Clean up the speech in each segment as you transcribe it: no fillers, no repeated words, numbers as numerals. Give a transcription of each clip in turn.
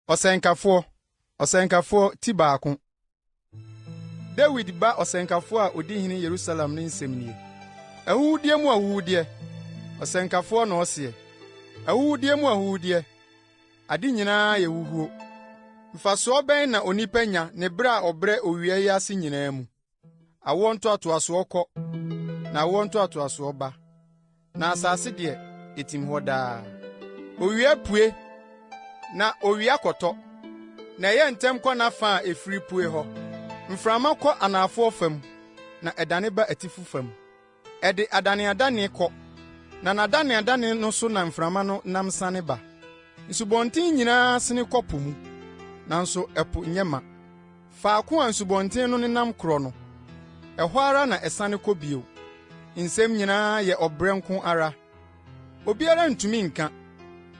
Ɔsɛnkafoɔ, Ɔsɛnkafoɔ, ti baako. Dawid ba ɔsɛnkafoɔ a ɔdi hene Yerusalem no nsɛm nie. Ahuhudeɛ mu ahuhudeɛ, ɔsɛnkafoɔ na ɔseɛ. Ahuhudeɛ mu ahuhudeɛ, ade nyinaa yɛ huhuo. Mfasoɔ bɛn na onipa nya ne berɛ a ɔbrɛ owia yi ase nyinaa mu? Awoɔ ntoatoasoɔ kɔ, na awoɔ ntoatoasoɔ ba, na asase deɛ, ɛtim hɔ daa. Owia pue, na owia kɔtɔ, na ɛyɛ ntɛm kɔ n'afa a ɛfiri pue hɔ. Mframa kɔ anafoɔ fam, na ɛdane ba atifi fam. Ɛde adaneadane kɔ, na n'adaneadane no so na mframa no nam sane ba. Nsubɔnten nyinaa sene kɔ po mu, nanso ɛpo nyɛ ma. Faako a nsubɔnten no nenam korɔ no, ɛhɔ ara na ɛsane kɔ bio. Nsɛm nyinaa yɛ ɔbrɛ nko ara. Obiara ntumi nka.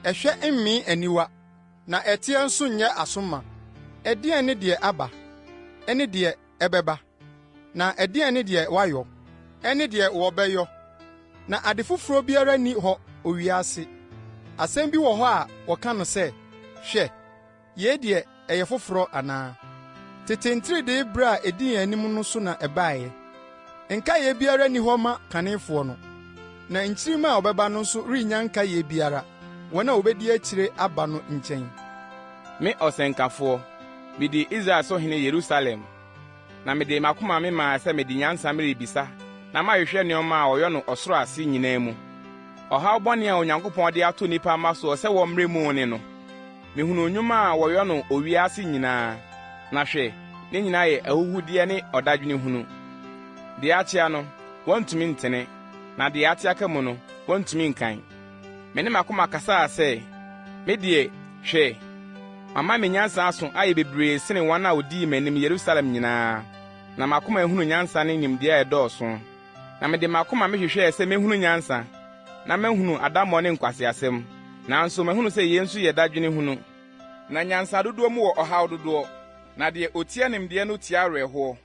Ɛhwɛ mmee aniwa, na ɛteɛ nso nyɛ aso ma. Ɛdeɛn ne deɛ aba, ne deɛ ɛbɛba? Na ɛdeɛn ne deɛ wɔayɔ, ne deɛ wɔbɛyɔ? Na ade foforɔ biara nni hɔ owia ase. Asɛm bi wɔ hɔ a wɔka no sɛ, Hwɛ! Yei deɛ, ɛyɛ foforɔ anaa? Tete nteredee berɛ a ɛdi yɛn anim no so na ɛbaeɛ. Nkaeɛ biara nni hɔ ma kanefoɔ no, na nkyirimma a wɔbɛba no nso rennya nkaeɛ biara wɔn a wɔbɛdi akyire aba no nkyɛn. Me ɔsɛnkafoɔ, midii Israel so hene Yerusalem, na mede m'akoma memaa sɛ mede nyansa merebisa na mahwehwɛ nneɛma a wɔyɔ no ɔsoro ase nyinaa mu. Ɔhaw bɔne a Onyankopɔn de ato nnipa mma soɔ sɛ wɔmmrɛ mu ne no. Mihunuu nnwuma a wɔyɔ no owia ase nyinaa, na hwɛ, ne nyinaa yɛ ahuhudeɛ ne ɔdadwene hunu. Deɛ akyea no, wɔntumi ntene, na deɛ ate aka mu no, wɔntumi nkan. Me ne m'akoma kasaa sɛ, Me deɛ, hwɛ, mama me nyansa aso ayɛ bebree sene wɔn a wɔdii m'anim Yerusalem nyinaa, na m'akoma ahunu nyansa ne nimdeɛ a ɛdɔɔso. Na mede m'akoma mehwehwɛɛ sɛ mehunu nyansa, na mahunu adammɔ ne nkwaseasɛm. Nanso mahunu sɛ yei nso yɛ dadwene hunu. Na nyansa dodoɔ mu wɔ ɔhaw dodoɔ, na deɛ ɔtia nimdeɛ no tia awerɛhoɔ.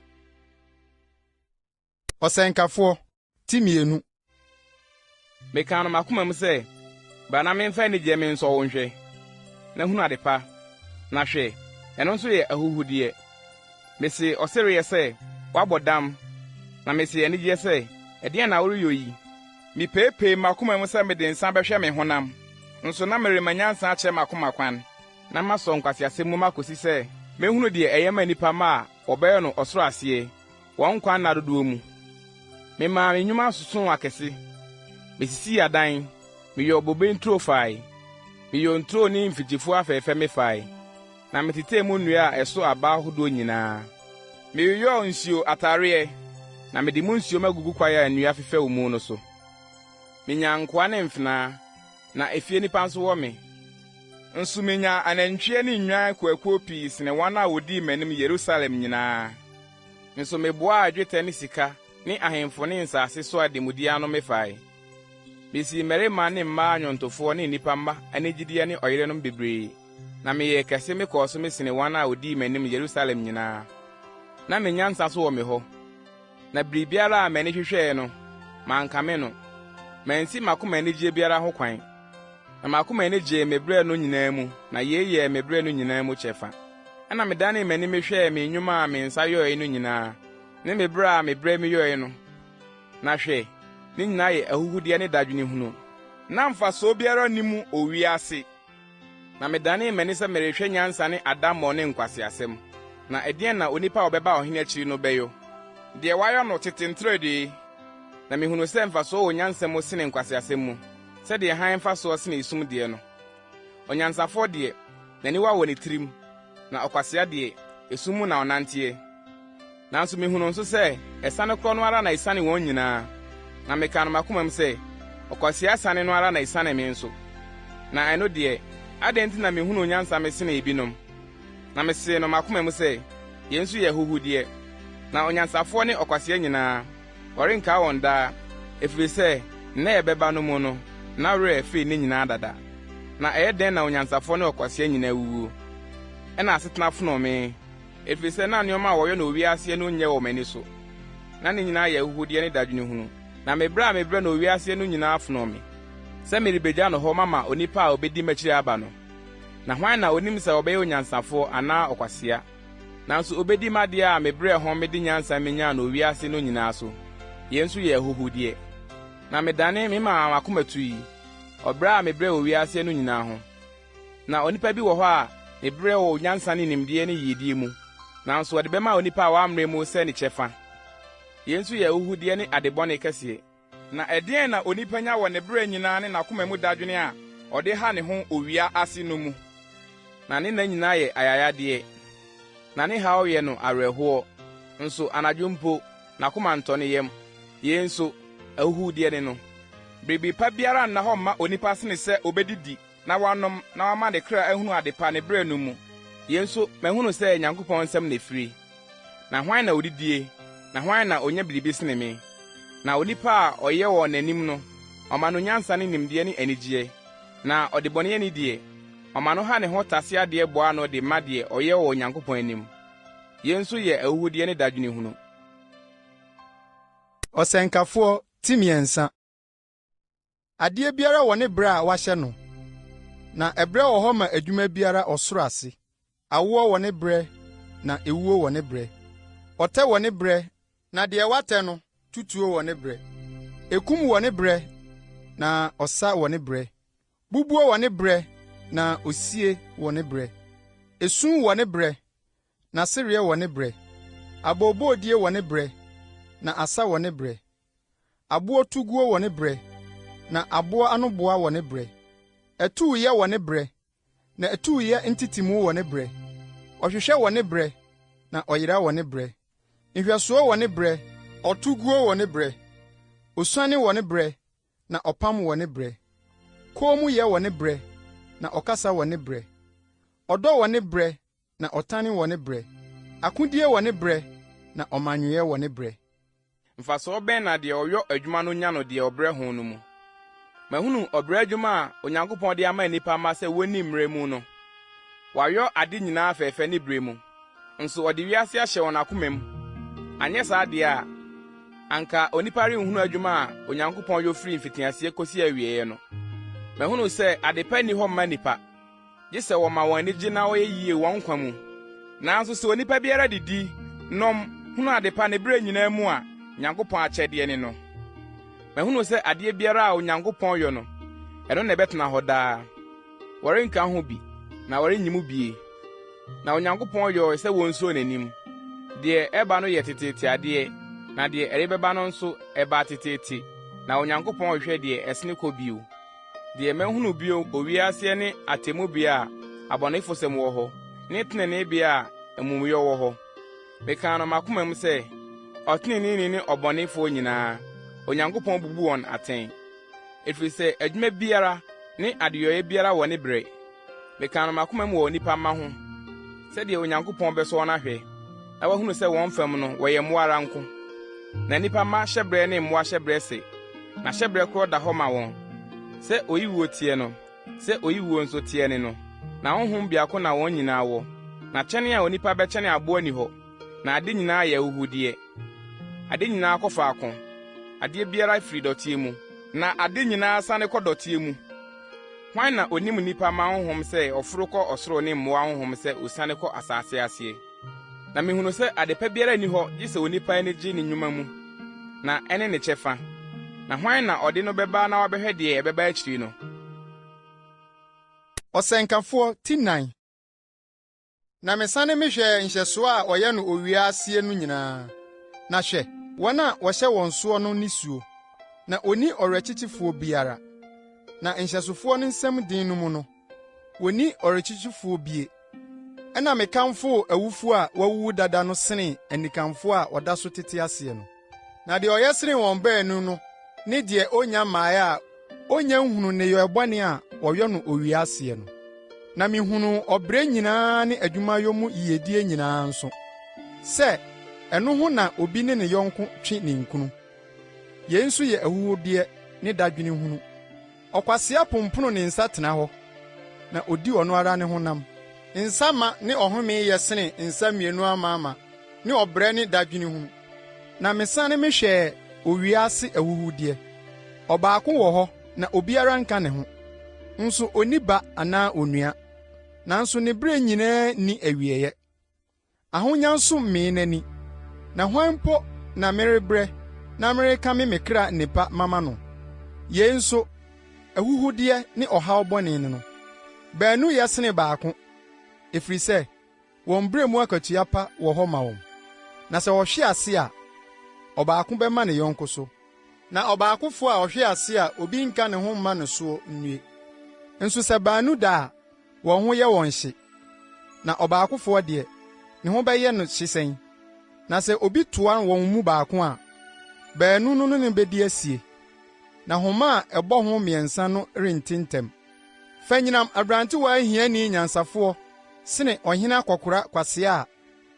Ɔsɛnkafoɔ, ti mmienu. Mekaa no m'akoma mu sɛ, Bra na memfa anigyeɛ mensɔ wo nhwɛ, na hunu ade pa, na hwɛ, ɛno nso yɛ ahuhudeɛ. Mesee ɔsereɛ sɛ, Woabɔ dam, na mesee anigyeɛ sɛ, Ɛdeɛn na woreyɔ yi? Mipeepee m'akoma mu sɛ mede nsa bɛhwɛ me honam, nso na merema nyansa akyerɛ m'akoma kwan, na masɔ nkwaseasɛm mu makosi sɛ mehunu deɛ ɛyɛ ma nnipa mma a wɔbɛyɛ no ɔsoro aseɛ, wɔn nkwa nna dodoɔ mu. Memaa me nnwuma sosoo akɛse, misisii adan, meyɔɔ bobe nturo fae, meyɔɔ nturo ne mfikyifuo afɛɛfɛ mefae, na metetɛɛ mu nnua a ɛso aba ahodoɔ nyinaa. Meyeyɔɔ nsuo atareɛ, na mede mu nsuo magugu kwaeɛ a nnua fefɛw mu no so. Minyaa nkoa ne mfenaa, na efie nnipa nso wɔ me. Nso minyaa anantwie ne nnwan akuakuo pii sene wɔn a wɔdii m'anim Yerusalem nyinaa. Nso meboaa dwetɛ ne sika ne ahemfo ne nsase so ademudeɛ ano mefae. Misii mmarima ne mmaa nnwontofoɔ ne nnipa mma anigyedeɛ ne ɔyerenom bebree. Na meyɛɛ kɛse mekɔɔ so mesene wɔn a wodii m'anim Yerusalem nyinaa. Na me nyansa nso wɔ me hɔ, na biribiara a m'ani hwehwɛe no, mankame no. Mansi m'akoma anigye biara ho kwan, na m'akoma ani gyee me brɛ no nyinaa mu, na yei yɛɛ me brɛ no nyinaa mu kyɛfa. Ɛnna medanee m'ani mehwɛɛ me nnwuma a me nsa yɔe no nyinaa, ne me brɛ a mebrɛ meyɔe no, na hwɛ, ne nyinaa yɛ ahuhudeɛ ne dadwene hunu. Na mfasoɔ biara nni mu owia ase. Na medanee m'ani sɛ merehwɛ nyansa ne adammɔ ne nkwaseasɛm. Na ɛdeɛn na onipa a ɔbɛba ɔhene akyiri no bɛyɔ? Deɛ wɔayɔ no tete nteredee. Na mehunuu sɛ mfasoɔ wɔ nyansa mu sene nkwaseasɛm mu, sɛdeɛ hann mfasoɔ sene esum deɛ no. Onyansafoɔ deɛ, n'aniwa wɔ ne tirim, na ɔkwasea deɛ, esum mu na ɔnanteɛ. Nanso mihunuu nso sɛ asiane korɔ no ara na esiane wɔn nyinaa, na mekaa no m'akomam sɛ, Ɔkwasea asiane no ara na esiane me nso. Na ɛno deɛ, adɛn nti na mehunuu nyansa mesene ebinom? Na mesee no m'akoma mu sɛ, Yei nso yɛ ahuhudeɛ. Na onyansafoɔ ne ɔkwasea nyinaa, wɔrenkaa wɔn daa, ɛfiri sɛ nna a ɛbɛba no mu no, na werɛ afiri ne nyinaa dada. Na ɛyɛ dɛn na onyansafoɔ ne ɔkwasea nyinaa wuwuo? Ɛnna asetena fonoo me. Ɛfiri sɛ na nneɛma a wɔyɛ no owia aseɛ no nyɛ wɔ m'ani so, na ne nyinaa yɛ ahuhudeɛ ne dadwene hunu. Na me brɛ a mebrɛ no owia aseɛ no nyinaa fonoo me, sɛ merebɛgya no hɔ mama onipa a ɔbɛdi m'akyiri aba no. Na hwan na onim sɛ ɔbɛyɛ onyansafoɔ anaa ɔkwasea? Nanso obedi m'adeɛ a mebrɛɛ ho mede nyansa minyaa no owia ase no nyinaa so. Yei nso yɛ ahuhudeɛ. Na medane memaa m'akoma tui, ɔbrɛ a mebrɛɛ wɔ wiase no nyinaa ho. Na onipa bi wɔ hɔ a ne brɛ wɔ nyansa ne nimdeɛ ne yiyedie mu, nanso ɔde bɛma onipa a wammrɛ mu sɛ ne kyɛfa. Yei nso yɛ ahuhudeɛ ne ade bɔne kɛseɛ. Na ɛdeɛn na onipa nya wɔ ne brɛ nyinaa ne n'akoma mu dadwene a ɔde ha ne ho owia ase no mu? Na ne nna nyinaa yɛ ayayadeɛ, na ne haw yɛ no awerɛhoɔ, nso anadwo mpo, n'akoma ntɔ ne yam. Yei nso, ahuhudeɛ ne no. Biribi pa biara nna hɔ mma onipa sene sɛ obedidi na wanom na wama ne kra ahunu ade pa ne brɛ no mu. Yei nso, mahunu sɛ Nyankopɔn nsam na efiri. Na hwan na odidie, na hwan na onya biribi sene me? Na onipa a ɔyɛ wɔ n'anim no, ɔma no nyansa ne nimdeɛ ne anigyeɛ. Na ɔdebɔneyɛni deɛ, ɔma no ha ne ho tase adeɛ boa ano de ma deɛ ɔyɛ wɔ Onyankopɔn anim. Yei nso yɛ ahuhudeɛ ne dadwene hunu. Ɔsɛnkafoɔ ti 3. Adeɛ biara wɔ ne bere a wɔahyɛ no, na ɛberɛ wɔ hɔ ma adwuma biara ɔsoro ase. Awoɔ wɔ ne berɛ na ewuo wɔ ne berɛ. Ɔtɛ wɔ ne berɛ na deɛ wɔatɛ no tutuo wɔ ne berɛ. Ekum wɔ ne berɛ na ɔsa wɔ ne berɛ. Bubuo wɔ ne berɛ na osie wɔ ne berɛ. Esu wɔ ne berɛ na sereɛ wɔ ne berɛ. Abooboodie wɔ ne berɛ na asa wɔ ne berɛ. Aboɔ tuguo wɔ ne berɛ na aboɔ anoboa wɔ ne berɛ. Atuuyɛ wɔ ne berɛ na atuuyɛ ntetemu wɔ ne berɛ. Ɔhwehwɛ wɔ ne berɛ na ɔyera wɔ ne berɛ. Nhwɛsoɔ wɔ ne berɛ, ɔtoguo wɔ ne berɛ. Osuane wɔ ne berɛ na ɔpam wɔ ne berɛ. Kommyɛ wɔ ne berɛ na ɔkasa wɔ ne berɛ. Ɔdɔ wɔ ne berɛ na ɔtane wɔ ne berɛ. Akodie wɔ ne berɛ na ɔmannwoeɛ wɔ ne berɛ. Mfasoɔ bɛn na deɛ ɔyɔ adwuma no nya no deɛ ɔbrɛ ho no mu? Mahunu ɔbrɛ adwuma a Onyankopɔn de ama nnipa mma sɛ wonni mmerɛ mu no. Wayɔ ade nyinaa fɛɛfɛ ne bere mu, nso ɔde wiase ahyɛ wɔn akoma mu. Anyɛ saa deɛ a, anka onipa renhunu adwuma a Onyankopɔn yɔ firi mfitiaseɛ kosi awieeɛ no. Mahunu sɛ ade pa nni hɔ mma nnipa, gye sɛ wɔma wɔn ani gye na wɔyɛ yie wɔn nkwa mu. Nanso sɛ onipa biara didi, nom, hunu ade pa ne berɛ nyinaa mu a, Nyankopɔn akyɛdeɛ ne no. Mahunu sɛ adeɛ biara a Onyankopɔn yɔ no, ɛno na ɛbɛtena hɔ daa. Wɔrenka ho bi, na wɔrenyi mu bie. Na Onyankopɔn yɔɔ sɛ wonsuro n'anim. Deɛ ɛba no yɛ teteete adeɛ, na deɛ ɛrebɛba no nso, ɛbaa teteete, na Onyankopɔn rehwɛ deɛ ɛsene kɔ bio. Deɛ mahunu bio owiase ne atemmubea a abɔnefosɛm wɔ hɔ, ne teneneebea a amumuyɛ wɔ hɔ. Mekaa no m'akoma mu sɛ, ɔteneneeni ne ɔbɔnefoɔ nyinaa, Onyankopɔn bubu wɔn atɛn. Ɛfiri sɛ adwuma biara ne adeyɔeɛ biara wɔ ne bere. Mekaa no m'akoma mu wɔ nnipa mma ho, sɛdeɛ Onyankopɔn bɛsɔ wɔn ahwɛ, na wahunu sɛ wɔn fam no wɔyɛ mmoa ara nko. Na nnipa mma hyɛberɛ ne mmoa hyɛberɛ sɛ, na hyɛberɛ korɔ da hɔ ma wɔn. Sɛ oyi wuo teɛ no, sɛ oyi wuo nso teɛ ne no. Na honhom biako na wɔn nyinaa wɔ. Na kyɛne a onipa bɛkyɛne aboa nni hɔ, na ade nyinaa yɛ ahuhudeɛ. Ade nyinaa kɔ faako, adeɛ biara firi dɔteɛ mu, na ade nyinaa sane kɔ dɔteɛ mu. Hwan na onim nnipa mma honhom sɛ ɔforo kɔ ɔsoro ne mmoa honhom sɛ osiane kɔ asase aseɛ? Na mihunu sɛ ade pa biara nni hɔ gye sɛ onipa ani gye ne nnwuma mu, na ɛne ne kyɛfa. Na hwan na ɔde no bɛba na wabɛhwɛ deɛ ɛbɛba akyiri no? Ɔsɛnkafoɔ ti 4. Na mesane mehwɛɛ nhyɛsoɔ a ɔyɛ no owia aseɛ no nyinaa. Na hwɛ, wɔn a wɔhyɛ wɔn soɔ no nisuo, na onni ɔwerɛkyekyefoɔ biara. Na nhyɛsofoɔ no nsam den no mu no, wonni ɔwerɛkyekyefoɔ bie. Ɛnna mekamfoo awufo a wɔawuwu dada no senee anikanfo a wɔda so tete aseɛ no. Na deɛ ɔyɛ sene wɔn baanu no ne deɛ onnya mmaeɛ a onnya nhunu nneyɔe bɔne a wɔyɔ no owia aseɛ no. Na mihunuu ɔbrɛ nyinaa ne adwumayɔ mu yiyedie nyinaa nso, sɛ ɛno ho na obi ne ne yɔnko twe ninkunu. Yei nso yɛ ahuhudeɛ ne dadwene hunu. Ɔkwasea pompono ne nsa tena hɔ, na odi ɔno ara ne honam. Nsa ma ne ɔhome yɛ sene nsa mmienu amaama ne ɔbrɛ ne dadwene hunu. Na mesane mehwɛɛ owia ase ahuhudeɛ. Ɔbaako wɔ hɔ na obiara nka ne ho, nso onni ba anaa onua. nanso ne brɛ nyinaa nni awieeɛ. Ahonya nso mmee n'ani. Na hwan mpo na merebrɛ na merekame me kra nnepa mama no? Yei nso, ahuhudeɛ ne ɔhaw bɔne ne no. Baanu yɛ sene baako, ɛfiri sɛ wɔn brɛ mu akatua pa wɔ hɔ ma wɔn. Na sɛ wɔhwe ase a, ɔbaako bɛma ne yɔnko so. Na ɔbaakofoɔ a ɔhwe ase a obi nka ne ho mma no soɔ nnue. Nso sɛ baanu da a, wɔn ho yɛ wɔn hye, na ɔbaakofoɔ deɛ, ne ho bɛyɛ no hye sɛn? Na sɛ obi toa wɔn mu baako a, baanu no ne no bedi asie, na homa a ɛbɔ ho mmiɛnsa no rente ntɛm. Fanyinam aberantewaa hiani nyansafoɔ sene ɔhene akɔkora kwasea a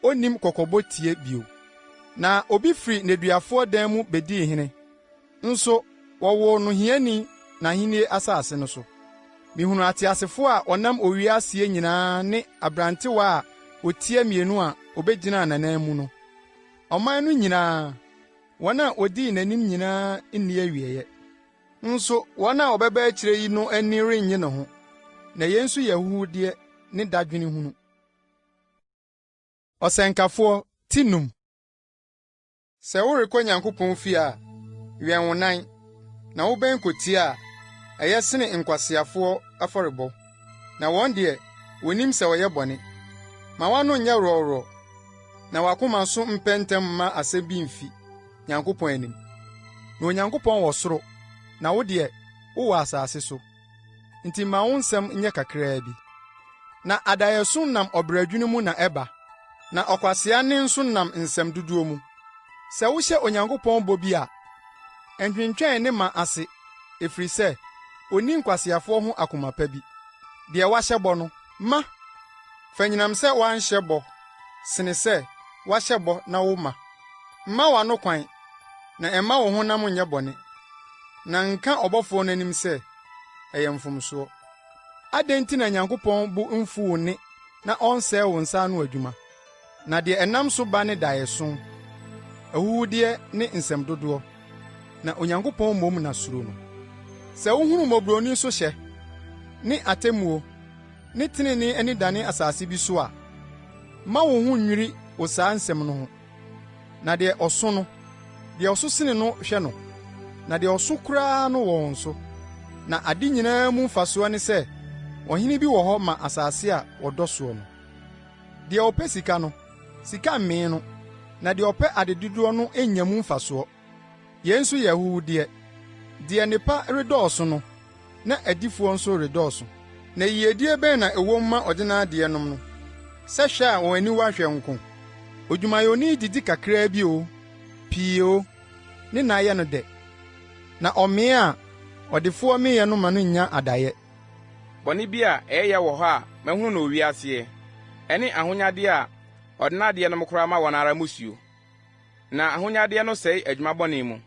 onnim kɔkɔbɔ tie bio. Na obi firi nneduafoɔ dan mu bedii hene, nso wɔwoo no hiani n'ahenni asase no so. Mihunu ateasefo a wɔnam owia aseɛ nyinaa ne aberantewa a otia mmienu a obegyinaa n'anan mu no. Ɔman no nyinaa, wɔn a wodii n'anim nyinaa nni awiei. Nso wɔn a wɔbɛba akyiri yi no ani rennye ne ho, na yei nso yɛ ahuhudeɛ ne dadwene hunu. Ɔsɛnkafoɔ ti num. Sɛ worekɔ Nyankopɔn fie a, wɛn wo nan, na wobɛn kotie a, ɛyɛ sene nkwaseafoɔ afɔrebɔ, na wɔn deɛ, wonnim sɛ wɔyɛ bɔne. Ma w'ano nyɛ worɔworɔ, na w'akoma nso mpɛ ntɛm mma asɛm bi mfi Nyankopɔn anim. Na Onyankopɔn wɔ soro, na wo deɛ, wowɔ asase so. Enti ma wo nsɛm nyɛ kakraa bi. Na adaeɛso nam ɔbrɛdwene mu na ɛba, na ɔkwasea nne nso nam nsɛm dodoɔ mu. Sɛ wohyɛ Onyankopɔn bɔ bi a, ntwentwɛn ne ma ase, ɛfiri sɛ onni nkwaseafoɔ ho akoma pa bi. Deɛ woahyɛ bɔ no, ma. Fa nyinam sɛ woanhyɛ bɔ sene sɛ woahyɛ bɔ na woma. Mma w'ano kwan, na mma wo honam nyɛ bɔne, na nka ɔbɔfoɔ no anim sɛ, ɛyɛ mfomsoɔ. Adɛn nti na Nyankopɔn bo mfuw wo nne na ɔnsɛe wo nsa ano adwuma? Na deɛ ɛnam so ba ne daeɛso, ahuhudeɛ ne nsɛm dodoɔ, na Onyankopɔn mmom na suro no. Sɛ wohunu mmɔborɔni so hyɛ, ne atemmuo, ne tenenee anidane asase bi so a, mma wo ho nnwiri wo saa nsɛm no ho. Na deɛ ɔso no, deɛ ɔso sene no hwɛ no, na deɛ ɔso koraa no wɔ wɔn so. Na ade nyinaa mu mfasoɔ ne sɛ ɔhene bi wɔ hɔ ma asase a wɔdɔ soɔ no. Deɛ ɔpɛ sika no, sika mmee no, na deɛ ɔpɛ adedodoɔ no nnya mu mfasoɔ. Yei nso yɛ ahuhudeɛ. Deɛ nnepa redɔɔso no, na adifoɔ nso redɔɔso. Na yiyedie bɛn na ɛwom ma ɔdenadeɛ nom no, sɛ hwɛ a wɔn aniwa hwɛ nko? Odwumayɛni didi kakraa bi oo, pii oo, ne nna yɛ no dɛ. Na ɔmee a, ɔdefoɔ meeɛ no ma no nnya adaeɛ. Bɔne bi a ɛyɛ ya wɔ hɔ a mahunu no owia aseɛ, ɛne ahonyadeɛ a ɔdenadeɛ nom koraa ma wɔn ara mmusuo. Na ahonyadeɛ no sɛe adwuma bɔne mu,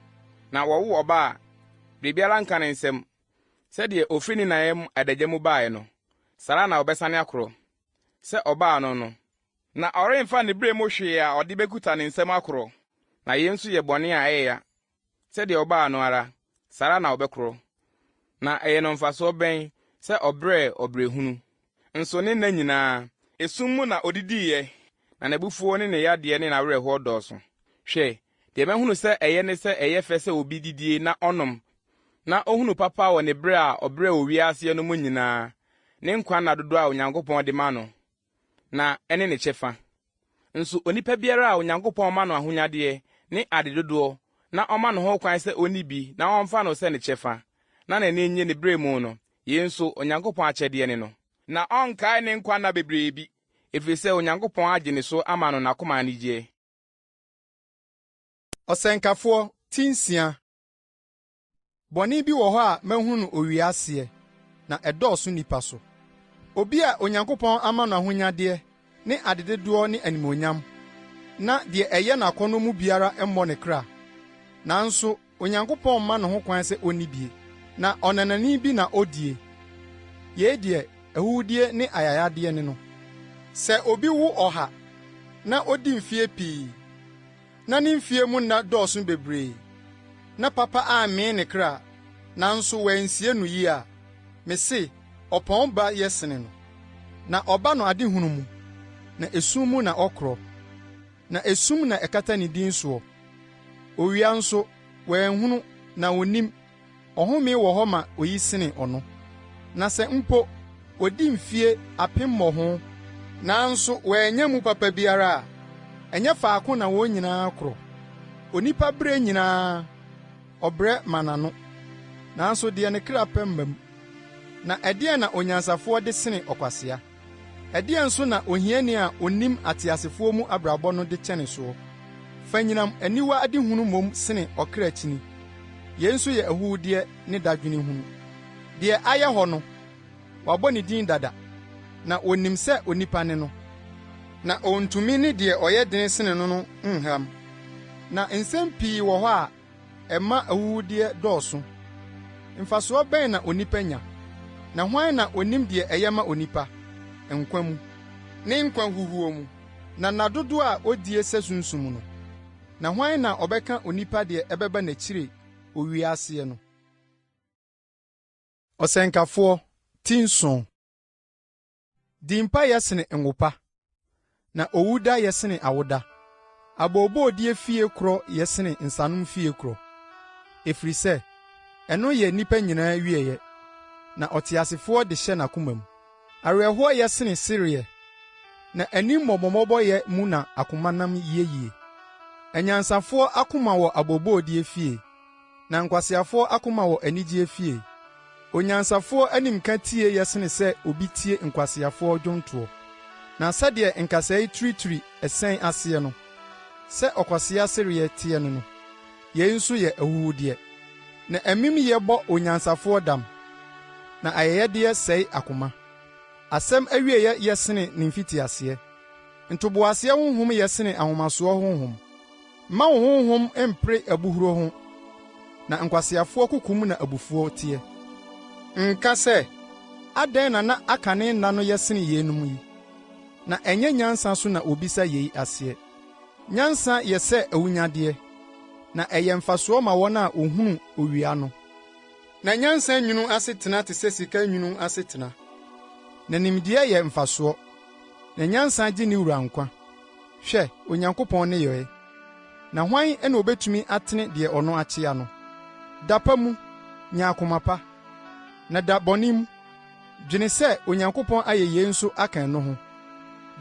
na wɔwo ɔba a, biribiara nka ne nsam. Sɛdeɛ ɔfiri ne na yam adagya mu baeɛ no, saa ara na ɔbɛsane akorɔ, sɛ ɔbaa no no. Na ɔremfa ne berɛ mu hwee a ɔde bɛkuta ne nsam akorɔ. Na yei nso yɛ bɔne a ɛyɛ ya. Sɛdeɛ ɔbaa no ara, saa ara na ɔbɛkorɔ. Na ɛyɛ no mfasoɔ bɛn sɛ ɔbrɛɛ ɔbrɛ hunu? Nso ne nna nyinaa, esum mu na ɔdidiiɛ, na n'abufuo ne ne yadeɛ ne n'awerɛhoɔ dɔɔso. Hwɛ, deɛ mahunu sɛ ɛyɛ ne sɛ ɛyɛ fɛ sɛ obi didie na ɔnom, na ɔhunu papa wɔ ne berɛ a ɔbrɛɛ wɔ wiaseɛ no mu nyinaa, ne nkwa nna dodoɔ a Onyankopɔn de ma no, na ɛne ne kyɛfa. Nso onipa biara a Onyankopɔn ma no ahonyadeɛ ne ade dodoɔ na ɔma no ho kwan sɛ ɔnni bi na ɔmfa no sɛ ne kyɛfa, na n'ani nnye ne berɛ mu no, yei nso, Onyankopɔn akyɛdeɛ ne no. Na ɔnkae ne nkwa nna bebree bi, ɛfiri sɛ Onyankopɔn agye ne so ama no n'akoma anigyeɛ. Ɔsɛnkafoɔ, ti nsia. Bɔne bi wɔ hɔ a mahunu no owia aseɛ, na ɛdɔɔso nnipa so. Obi a Onyankopɔn ama no ahonyadeɛ ne adedodoɔ ne animuonyam, na deɛ ɛyɛ no akɔnnɔ mu biara mmɔ ne kra, nanso Onyankopɔn mma no ho kwan sɛ onni bie, na ɔnanani bi na odie. Yei deɛ, ahuhudeɛ ne ayayadeɛ ne no. Sɛ obi wo ɔha na odi mfeɛ pii, na ne mfeɛ mu nna dɔɔso bebree, na papa ammee ne kra, nanso wɔansie no yie a, mese, ɔpɔn ba yɛ sene no. Na ɔba no adehunu mu, na esum mu na ɔkorɔ, na esum na ɛkata ne din soɔ. Owia nso, wanhunu, na onnim. Ɔhome wɔ hɔ ma oyi sene ɔno. Na sɛ mpo odi mfie apemmɔho, nanso wannya mu papa biara a, ɛnyɛ faako na wɔn nyinaa korɔ? Onipa brɛ nyinaa, ɔbrɛ ma n'ano, nanso deɛ ne kra pɛ mma mu. Na ɛdeɛn na onyansafoɔ de sene ɔkwasea? Ɛdeɛn nso na ohiani a onnim ateasefoɔ mu abrabɔ no de kyɛne soɔ? Fa nyinam aniwa adehunu mmom sene ɔkra kyini. Yei nso yɛ ahuhudeɛ ne dadwene hunu. Deɛ ayɛ hɔ no, wɔabɔ ne din dada, na wɔnim sɛ onipa ne no. Na ɔntumi ne deɛ ɔyɛ den sene no no nham. Na nsɛm pii wɔ hɔ a ɛma ahuhudeɛ dɔɔso. Mfasoɔ bɛn na onipa nya? Na hwan na onim deɛ ɛyɛ ma onipa, nkwa mu, ne nkwa huhuo mu, na nna dodoɔ a odie sɛ sunsum no? Na hwan na ɔbɛka onipa deɛ ɛbɛba n'akyire owia aseɛ no? Ɔsɛnkafoɔ, ti nson. Din pa yɛ sene ngo pa, na owuda yɛ sene awoda. Abooboodie fie korɔ yɛ sene nsanom fie korɔ, ɛfiri sɛ ɛno yɛ nnipa nyinaa awieeɛ, na ɔteasefoɔ de hyɛ n'akoma mu. Awerɛhoɔ yɛ sene sereɛ, na anim mmɔbɔmmɔbɔyɛ mu na akoma nam yɛ yie. Anyansafoɔ akoma wɔ abooboodie fie, Na nkwaseafoɔ akoma wɔ anigyeɛ fie. Onyansafoɔ animka tie yɛ sene sɛ obi tie nkwaseafoɔ dwontoɔ. Na sɛdeɛ nkasɛɛ turituri ɛsɛn aseɛ no, sɛ ɔkwasea sereɛ teɛ ne no. Yei nso yɛ ahuhudeɛ. Na amimyɛ bɔ onyansafoɔ dam, na ayɛyɛdeɛ sɛe akoma. Asɛm awieeɛ yɛ sene ne mfitiaseɛ. Ntoboaseɛ honhom yɛ sene ahomasoɔ honhom. Mma wo honhom mmpere abohuro ho, na nkwaseafoɔ kokom na abufuo teɛ. Nka sɛ, Adɛn na na akane nna no yɛ sene yeinom yi? Na ɛnyɛ nyansa so na wɔbisa yei aseɛ. Nyansa yɛ sɛ awunnyadeɛ, na ɛyɛ mfasoɔ ma wɔn a wɔhunu owia no. Na nyansa nwunu asetena te sɛ sika nwunu asetena, na nimdeɛ yɛ mfasoɔ, na nyansa gye ne wura nkwa. Hwɛ, Onyankopɔn nneyɔe! Na hwan na obetumi atene deɛ ɔno akyea no? Da pa mu, nya akoma pa, na da bɔne mu, dwene sɛ Onyankopɔn ayɛ yei nso aka ɛno ho,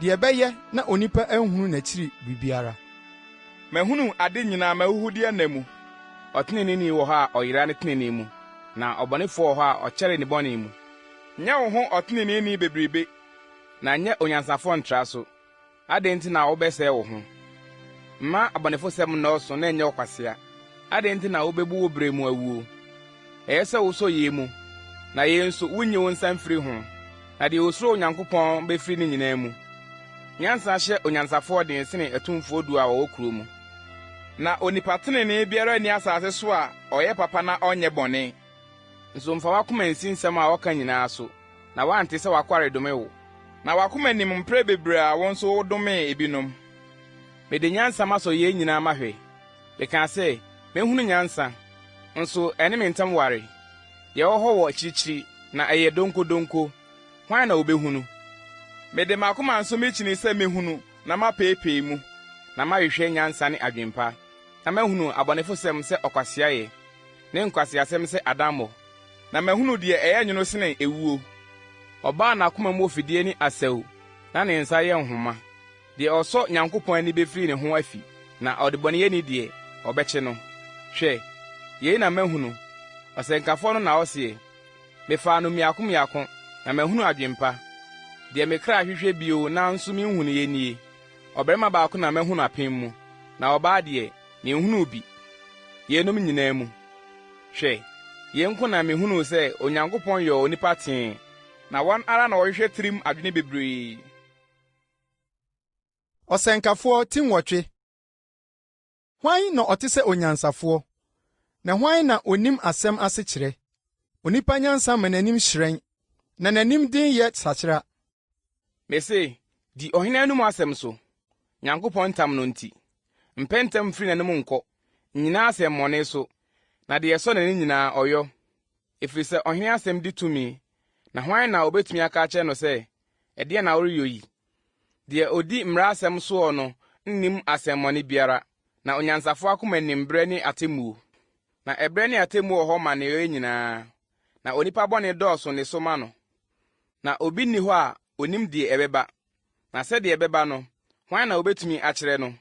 deɛ ɛbɛyɛ na onipa anhunu n'akyiri biribiara. Mahunu ade nyinaa m'ahuhudeɛ nna mu. Ɔteneneeni wɔ hɔ a ɔyera ne tenenee mu, na ɔbɔnefoɔ wɔ hɔ a ɔkyɛre ne bɔne mu. Nyɛ wo ho ɔteneneeni bebrebe, na nyɛ onyansafoɔ ntra so. Adɛn nti na wobɛsɛe wo ho? Mma abɔnefosɛm nnɔɔso na ɛnyɛ wo kwasea. Adɛn nti na wubebu wo bere mu awuo? Ɛyɛ sɛ wosɔ yei mu, na yei nso, wunyi wo nsa mfiri ho, na deɛ osuro Onyankopɔn bɛfiri ne nyinaa mu. Nyansa hyɛ onyansafoɔ den sene atumfoɔ du a wɔwɔ kuro mu. Na onipa tenenee biara nni asase so a ɔyɛ papa na ɔnyɛ bɔne. Nso mfa w'akoma nsi nsɛm a wɔka nyinaa so, na woante sɛ w'akoa redome wo. Na w'akoma nim mprɛ bebree a wo nso wodomee ebinom. Mede nyansa masɔ yei nyinaa mahwɛ. Mekaa sɛ, Mɛhunu nyansa, nso ɛne me ntam ware. Deɛ ɛwɔ hɔ wɔ akyirikyiri, na ɛyɛ donkodonko, hwan na ɔbɛhunu? Mede m'akoma nso mekyinii sɛ mɛhunu na mapeepee mu, na mahwehwɛ nyansa ne adwempa, na mahunu abɔnefosɛm sɛ ɔkwasea yɛ, ne nkwaseasɛm sɛ adammɔ. Na mahunu deɛ ɛyɛ nwono sene ewuo. Ɔbaa a n'akoma mu wɔ fidie ne asau, na ne nsa yɛ nhoma. Deɛ ɔsɔ Nyankopɔn ani bɛfiri ne ho afi, na ɔdebɔneyɛni deɛ, ɔbɛkye no. Hwɛ, yei na mahunu, ɔsɛnkafoɔ no na ɔseɛ, mefaa no mmiako mmiako, na mahunu adwempa. Deɛ me kra hwehwɛ bio nanso menhunuiɛ nie, ɔbarima baako na mahu no apem mu, na ɔbaa deɛ, menhunuu bi, yeinom nyinaa mu. Hwɛ, yei nko na mehunuu sɛ Onyankopɔn yɔɔ onipa tee, na wɔn ara na wɔhwehwɛ tirim adwene bebree. Ɔsɛnkafoɔ ti nwɔtwe. Hwan na ɔte sɛ onyansafoɔ, na hwan na onim asɛm asekyerɛ? Onipa nyansa ma n'anim hyerɛn, na n'anim den yɛ sakyera. Mese, di ɔhene anom asɛm so, Nyankopɔn ntam no nti. Mpɛ ntɛm mfiri n'anom nkɔ, nnyina asɛmmɔne so, na deɛ ɛsɔ n'ani nyinaa, ɔyɔ. Ɛfiri sɛ ɔhene asɛm di tumi, na hwan na ɔbɛtumi aka akyerɛ no sɛ, Ɛdeɛn na woreyɔ yi? Deɛ ɔdi mmara asɛm soɔ no nnim asɛmmɔne biara, na onyansafoɔ akoma nim berɛ ne atemmuo. Na ɛberɛ ne atemmuo wɔ hɔ ma nneyɔeɛ nyinaa, na onipa bɔne dɔɔso ne so ma no. Na obi nni hɔ a onim deɛ ɛbɛba, na sɛdeɛ ɛbɛba no, hwan na obetumi akyerɛ no?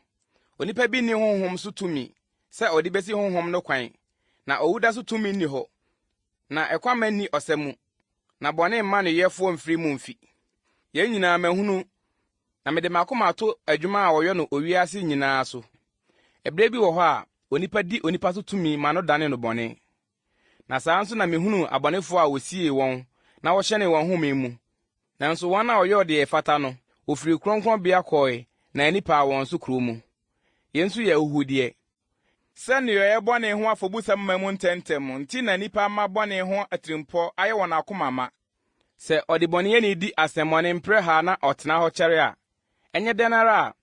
Onipa bi nni honhom so tumi sɛ ɔde besi honhom no kwan, na owuda so tumi nni hɔ. Na ɛkwamma nni ɔsa mu, na bɔne mma ne yɛfoɔ mfiri mu mfi. Yei nyinaa mahunu, na mede m'akoma ato adwuma a wɔyɔ no owia ase nyinaa so. Ɛberɛ bi wɔ hɔ a onipa di onipa so tumi ma no dane no bɔne. Na saa ara nso na mihunuu abɔnefoɔ a wosiee wɔn na wɔhyɛnee wɔn home mu. Nanso wɔn a wɔyɔɔ deɛ ɛfata no, wɔfirii kronkronbea kɔɔe na ani paa wɔn so kuro mu. Yei nso yɛ ahuhudeɛ. Sɛ nneyɔeɛ bɔne ho afɔbusɛm mma mu ntɛmntɛm nti na nnipa mma bɔne ho atirimpɔ ayɛ wɔn akoma ma. Sɛ ɔdebɔneyɛni di asɛmmɔne mprɛha na ɔtena hɔ kyɛre a, ɛnyɛ dɛn ara a,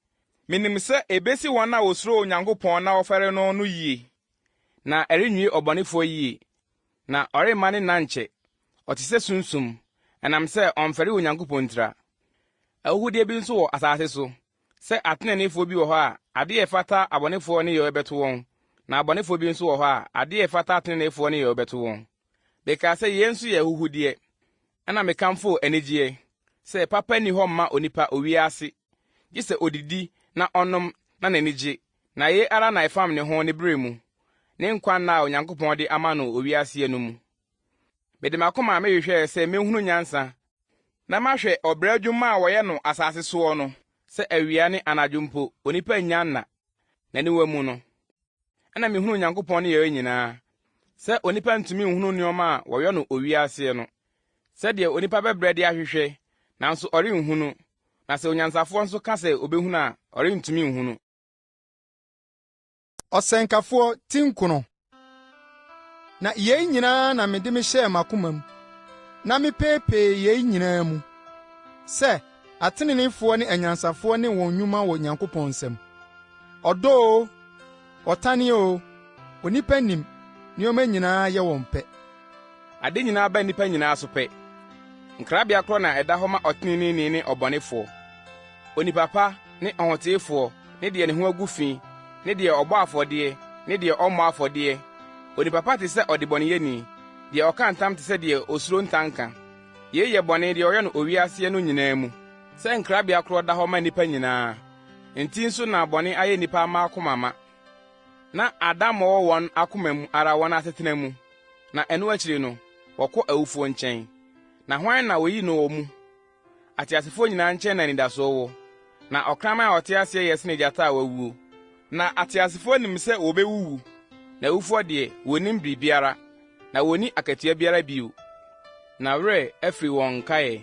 menim sɛ ebesi wɔn a wɔsuro Onyankopɔn na wɔfɛre no no yie. Na ɛrenwie ɔbɔnefoɔ yie, na ɔremma ne nna nkyɛ. Ɔte sɛ sunsum, ɛnam sɛ ɔmfɛre Onyankopɔn ntira. Ahuhudeɛ bi nso wɔ asase so, sɛ ateneneefoɔ bi wɔ hɔ a, adeɛ a ɛfata abɔnefoɔ nneyɔeɛ bɛto wɔn, na abɔnefoɔ bi nso wɔ hɔ a, adeɛ a ɛfata ateneneefoɔ nneyɔeɛ bɛto wɔn. Mekaa sɛ, Yei nso yɛ ahuhudeɛ. Ɛnna mekamfoo anigyeɛ, sɛ papa nni hɔ mma onipa owia ase, gye sɛ ɔdidi na ɔnom na n'ani gye, na yei ara na ɛfam ne ho ne berɛ mu, ne nkwa nna a Onyankopɔn de ama no owia aseɛ no mu. Mede m'akoma mehwehwɛɛ sɛ mɛhunu nyansa, na mahwɛ ɔbrɛ adwuma a wɔyɛ no asase soɔ no, sɛ awia ne anadwo mpo onipa nnya nna, n'aniwa mu no. Ɛnna mihunuu Onyankopɔn nneyɛe nyinaa, sɛ onipa ntumi nhunu nneɛma a wɔyɔ no owia aseɛ no, sɛdeɛ onipa bɛbrɛ de ahwehwɛ, nanso ɔrenhunu, na sɛ onyansafoɔ nso ka sɛ obehunu a, ɔrentumi nhunu. Ɔsɛnkafoɔ ti nkono. Na yei nyinaa na mede mehyɛɛ m'akomam, na mepeepee yei nyinaa mu, sɛ ateneneefoɔ ne anyansafoɔ ne wɔn nnwuma wɔ Nyankopɔn nsam. Ɔdɔ oo, ɔtane oo, onipa nnim, nneɛma nyinaa yɛ wɔn pɛ. Ade nyinaa ba nnipa nyinaa so pɛ. Nkrabea korɔ na ɛda hɔ ma ɔteneneeni ne ɔbɔnefoɔ, onipa pa ne ɔhoteefoɔ ne deɛ ne ho agu fi ne deɛ ɔbɔ afɔdeɛ ne deɛ ɔmmɔ afɔdeɛ. Onipa pa te sɛ ɔdebɔneyɛni, deɛ ɔka ntam te sɛ deɛ osuro ntanka. Yei yɛ bɔne deɛ ɔyɛ no owia aseɛ no nyinaa mu. Sɛ nkrabea korɔ da hɔ ma nnipa nyinaa nti nso na bɔne ayɛ nnipa mma akoma ma, na adammɔ wɔ wɔn akoma mu ara wɔn asetena mu. Na ɛno akyiri no, wɔkɔ awufoɔ nkyɛn. Na hwan na wɔyi no wɔ mu? Ateasefoɔ nyinaa nkyɛn na anidasoɔ wɔ. Na ɔkraman a ɔte aseɛ yɛ sene gyata a wawuo. Na ateasefoɔ nim sɛ wɔbɛwuwu, na awufoɔ deɛ, wɔnnim biribiara, na wɔnni akatua biara bio. Na werɛ afiri wɔn nkaeɛ,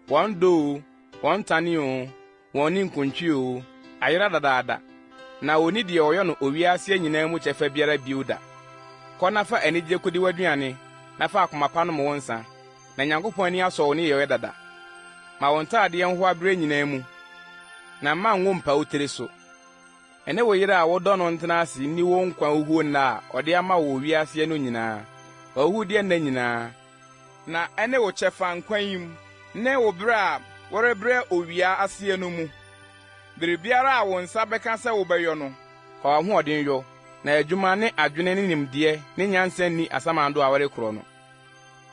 wɔn dɔ oo, wɔn tane oo, wɔn ninkuntwe oo, ayera dadaada, na onni deɛ ɔyɔ no owia aseɛ nyinaa mu kyɛfa biara bio da. Kɔ na fa anigyeɛ kɔdi w'aduane, na fa akoma pa nom wo nsã, na Nyankopɔn ani asɔ wo nneyɔeɛ dada. Ma wo ntaadeɛ nhoa berɛ nyinaa mu, na mma ngo mmpa wo tiri so. Ɛne wo yere a wodɔ no ntena ase nni wo nkwa huhuo nna a ɔde ama wo wɔ owia aseɛ no nyinaa, w'ahuhudeɛ nna nyinaa, Na ɛne wo kyɛfa nkwa yi mu ne wo bere a worebrɛ owia aseɛ no mu. Biribiara a wo nsa bɛka sɛ wobɛyɔ no. Fa w'ahoɔden yɔ, na adwuma ne adwene ne nimdeɛ ne nyansa nni asamando a worekorɔ no.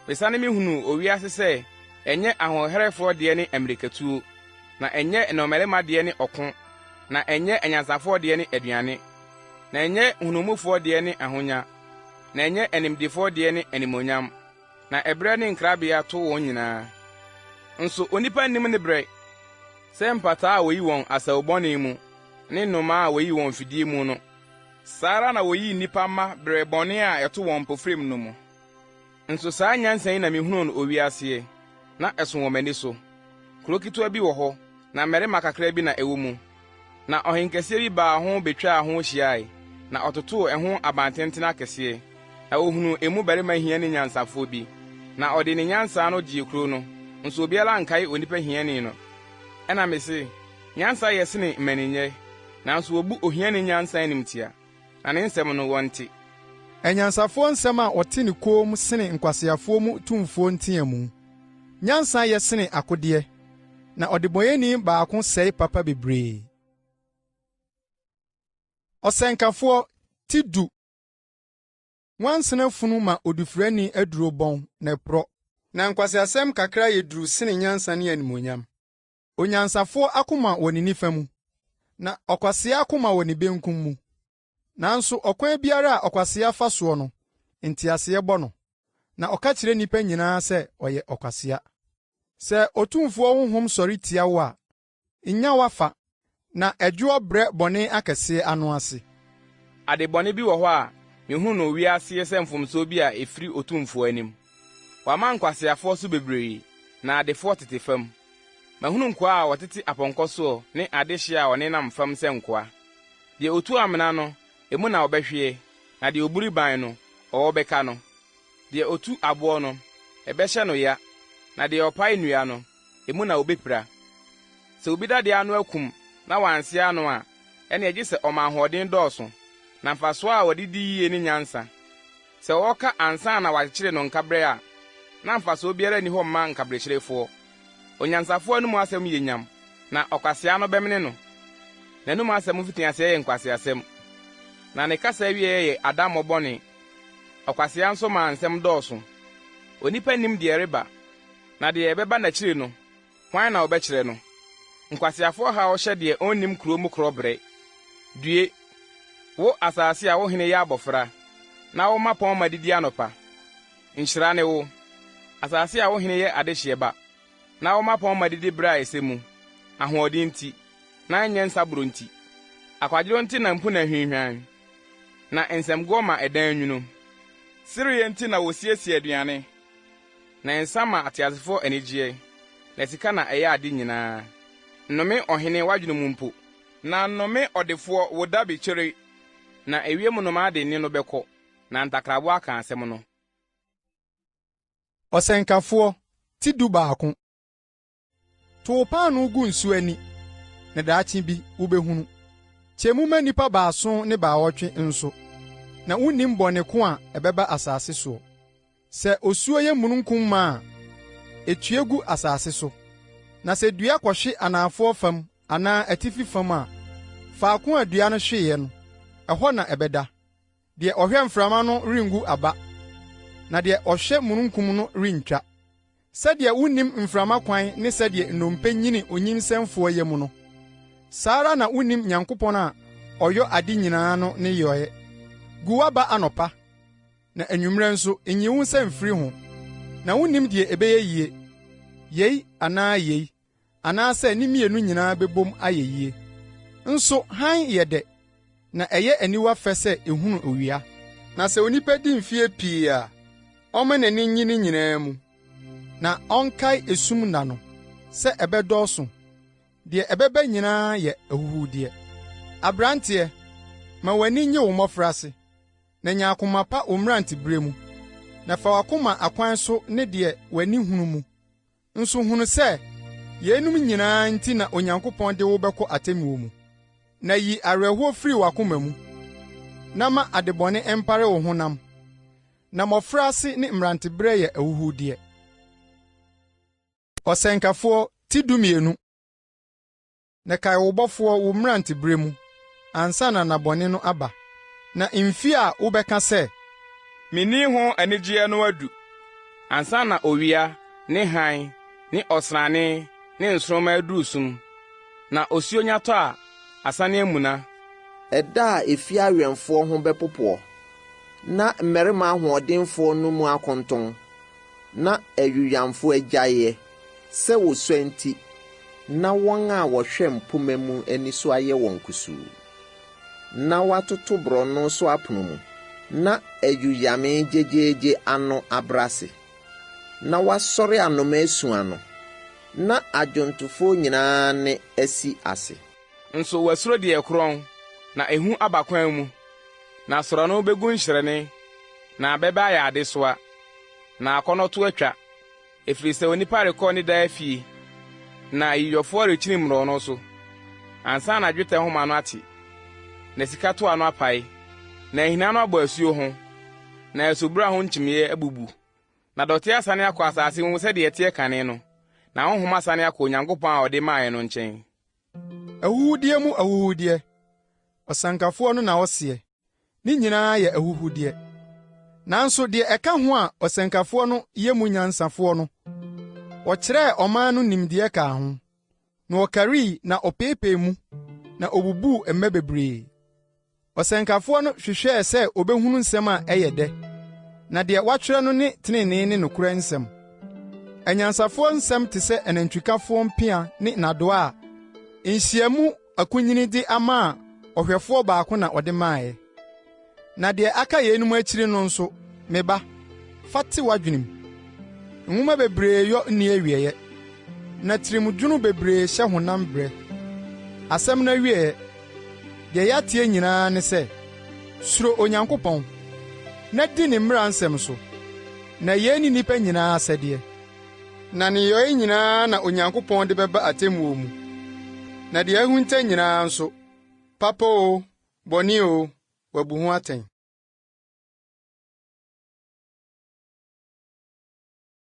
Mesane mehunuu owia ase sɛ ɛnyɛ ahoɔherɛfoɔ deɛ ne ammirikatuo, na ɛnyɛ nnɔmmarima deɛ ne ɔko, na ɛnyɛ anyansafoɔ deɛ ne aduane, na ɛnyɛ nhunumufoɔ deɛ ne ahonya. Na ɛnyɛ animdefoɔ deɛ ne animuonyam, na ɛberɛ ne nkrabea to wɔn nyinaa. Nso onipa nnim ne berɛ, sɛ mpataa a wɔyi wɔn asau bɔne mu ne nnomaa a wɔyi wɔn mfidie mu no, saa ara na wɔyi nnipa mma berɛ bɔne a ɛto wɔn mpofirim no mu. Nso saa nyansa yi na mehunuu no owia aseɛ, na ɛso wɔ m'ani so. Kuro ketewa bi wɔ hɔ, na mmarima kakra bi na ɛwɔ mu. Na ɔhenkɛseɛ bi baa ho bɛtwaa ho hyiae, na ɔtotoo ɛho abantenten akɛseɛ. Na ɔhunuu emu barima hiani nyansafoɔ bi, na ɔde ne nyansa no gyee kuro no, nso obiara ankae onipa hiani no. Ɛnna mese, Nyansa yɛ sene mmaninyɛ, nanso wɔbu ohiani nyansa animtia, na ne nsɛm no, wɔnte. Anyansafoɔ nsɛm a wɔte no komm sene nkwaseafoɔ mu tumfoɔ nteamu. Nyansa yɛ sene akodeɛ. Na ɔdebɔneyɛni baako sɛe papa bebree. Ɔsɛnkafoɔ ti du. Nwansena funu ma odufrani aduro bɔn na ɛporɔ, na nkwaseasɛm kakra yɛ duru sene nyansa ne animuonyam. Onyansafoɔ akoma wɔ ne nifa mu, na ɔkwasea akoma wɔ ne benkum mu. Nanso ɔkwan biara a ɔkwasea fa soɔ no, nteaseɛ bɔ no, na ɔka kyerɛ nnipa nyinaa sɛ ɔyɛ ɔkwasea. Sɛ otumfoɔ honhom sɔre tia wo a, nnya w'afa, na ɛdwoɔ brɛ bɔne akɛseɛ ano ase. Ade bɔne bi wɔ hɔ a mihu no wiase sɛ mfomsoɔ bi a efiri Otumfoɔ anim. Wama nkwaseafoɔ so bebree, na adefoɔ tete fam. Mahunu nkoa a wɔtete apɔnkɔ soɔ ne adehyeɛ a wɔnenam fam sɛ nkoa. Deɛ otu amena no, emu na ɔbɛhweɛ, na deɛ oburi ban no, ɔwɔ bɛka no. Deɛ otu aboɔ no, ɛbɛhyɛ no ya, na deɛ ɔpae nnua no, emu na obepira. Sɛ obi dade ano akum na wanse ano a, ɛnneɛ gye sɛ ɔma ahoɔden dɔɔso, na mfasoɔ a wɔde di yiye ne nyansa. Sɛ ɔka ansa na wɔakyekyere no nkaberɛ a, na mfasoɔ biara nni hɔ mma nkaberɛkyerefoɔ. Onyansafoɔ anom asɛm yɛ nyam, na ɔkwasea ano bɛmene no. N'anom asɛm mfitiaseɛ yɛ nkwaseasɛm, na ne kasa awieeɛ yɛ adammɔ bɔne. Ɔkwasea nso ma nsɛm dɔɔso. Onipa nnim deɛ ɛreba, na deɛ ɛbɛba n'akyiri no, hwan na ɔbɛkyerɛ no? Nkwaseafoɔ haw hyɛ deɛ ɔnnim kuro mu korɔ brɛ. Due, wo asase a wo hene yɛ abɔfra, na wo mmapɔmma didi anɔpa. Nhyira ne wo, asase a wo hene yɛ adehyeɛ ba, na wo mmapɔmma didi bere a ɛsɛ mu, ahoɔden nti, na ɛnyɛ nsaboro nti. Akwadworɔ nti na mpuna hwinhwan, na nsɛmgoɔ ma ɛdan nwunu. Sereɛ nti na wɔsiesie aduane, Na nsa ma ateasefo anigyeɛ, na sika na ɛyɛ ade nyinaa. Nnome ɔhene w'adwene mu mpo. Na nnome ɔdefoɔ wo dabekyire. Na ewiem nnomaa de nne no bɛkɔ, na ntakraboa aka asɛm no. Ɔsɛnkafoɔ, ti dubaako. To wo paanoo gu nsu ani, na daakye bi wubehunu. Kyɛ mu ma nnipa baason ne baawɔtwe nso, na wunnim bɔne ko a ɛbɛba asase soɔ. Sɛ osuo yɛ mununkum ma a, etue gu asase so. Na sɛ dua kɔhwe anafoɔ fam anaa atifi fam a, faako a dua no hweeɛ no, ɛhɔ na ɛbɛda. Deɛ ɔhwɛ mframa no rengu aba, na deɛ ɔhwɛ mununkum no rentwa. Sɛdeɛ wonnim mframa kwan ne sɛdeɛ nnompe nyini onyinsɛnfoɔ yam no, saa ara na wonnim Nyankopɔn a ɔyɔ ade nyinaa no nneyɔeɛ. Gu w'aba anɔpa, na anwummerɛ nso nyi wo nsa mfiri ho, na wonnim deɛ ɛbɛyɛ yie, yei anaa yei, anaasɛ ne mmienu nyinaa bɛbom ayɛ yie. Nso hann yɛ dɛ, na ɛyɛ aniwa fɛ sɛ ehunu owia. Na sɛ onipa di mfeɛ pii a, ɔmma n'ani nnye ne nyinaa mu, na ɔnkae esum nna no, sɛ ɛbɛdɔɔso. Deɛ ɛbɛba nyinaa yɛ ahuhudeɛ. Aberanteɛ, ma w'ani nnye wo mmɔfraase, na nya akoma pa wo mmeranteberɛ mu, na fa w'akoma akwan so ne deɛ w'ani hunu mu. Nso hunu sɛ yeinom nyinaa nti na Onyankopɔn de wo bɛkɔ atemmuo mu. Na yi awerɛhoɔ firi w'akoma mu, na ma adebɔne mpare wo honam. Na mmɔfraase ne mmeranteberɛ yɛ ahuhudeɛ. Ɔsɛnkafoɔ ti dumienu. Na kae wo Bɔfoɔ wo mmeranteberɛ mu, ansa na nna bɔne no aba, na mfe a wobɛka sɛ. Minni ho anigyeɛ no adu. Ansa na owia, ne hann, ne ɔsrane, ne nsoromma aduru sum, na osuo nya tɔ a, asane amuna. Ɛda a efie awɛmfoɔ ho bɛpopoɔ, na mmarima ahoɔdenfoɔ no mu akonton, na ayuyamfoɔ agyaeɛ, sɛ wɔsua nti, na wɔn a wɔhwɛ mpomma mu ani so ayɛ wɔn kusuu, na wɔatoto borɔno so apono mu, na ayuyamee gyegyeegye ano abrɛ ase, na wɔasɔre anomaa su ano, na adwontofoɔ nyinaa nne asi ase. Nso wɔasuro deɛ ɛkorɔn, na ehu aba kwan mu, na sorɔno begu nhyerɛne, na abɛbɛ ayɛ adesoa, na akɔnnɔ to atwa. Ɛfiri sɛ onipa rekɔ ne daa fie, na ayiyɔfoɔ rekyini mmorɔno so, ansa na dwetɛ nhoma no ate, na sika toa no apae, na ahina no abɔ asuo ho, na asubura ho nkyimiiɛ abubu, na dɔteɛ asane akɔ asase mu sɛdeɛ ɛteɛ kane no, Na honhom asane akɔ Onyankopɔn a ɔde maeɛ no nkyɛn. Ahuhudeɛ mu ahuhudeɛ, ɔsɛnkafoɔ no na ɔseɛ, ne nyinaa yɛ ahuhudeɛ. Nanso deɛ ɛka ho a ɔsɛnkafoɔ no yɛ mu nyansafoɔ no, ɔkyerɛɛ ɔman no nimdeɛ kaa ho, na ɔkarii na ɔpeepee mu, na obubuu mmɛ bebree. Ɔsɛnkafoɔ no hwehwɛɛ sɛ obehunu nsɛm a ɛyɛ dɛ, na deɛ wɔatwerɛ no ne trenee ne nokorɛ nsɛm. Anyansafoɔ nsɛm te sɛ anantwikafoɔ mpea ne nnadewa a nhyiamu akunini de ama a ɔhwɛfoɔ baako na ɔde maeɛ. Na deɛ aka yeinom akyiri no nso, me ba, fa te w'adwenem. Nwoma bebree yɔ nni awieeɛ, na tirimdwono bebree hyɛ honam brɛ. Asɛm no awieeɛ, deɛ yɛateɛ nyinaa ne sɛ, suro Onyankopɔn, na di ne mmara nsɛm so, na yei ne nnipa nyinaa asɛdeɛ. Na nneyɔe nyinaa na Onyankopɔn de bɛba atemmuo mu, na deɛ ahunta nyinaa nso, papa oo, bɔne oo, wabu ho atɛn.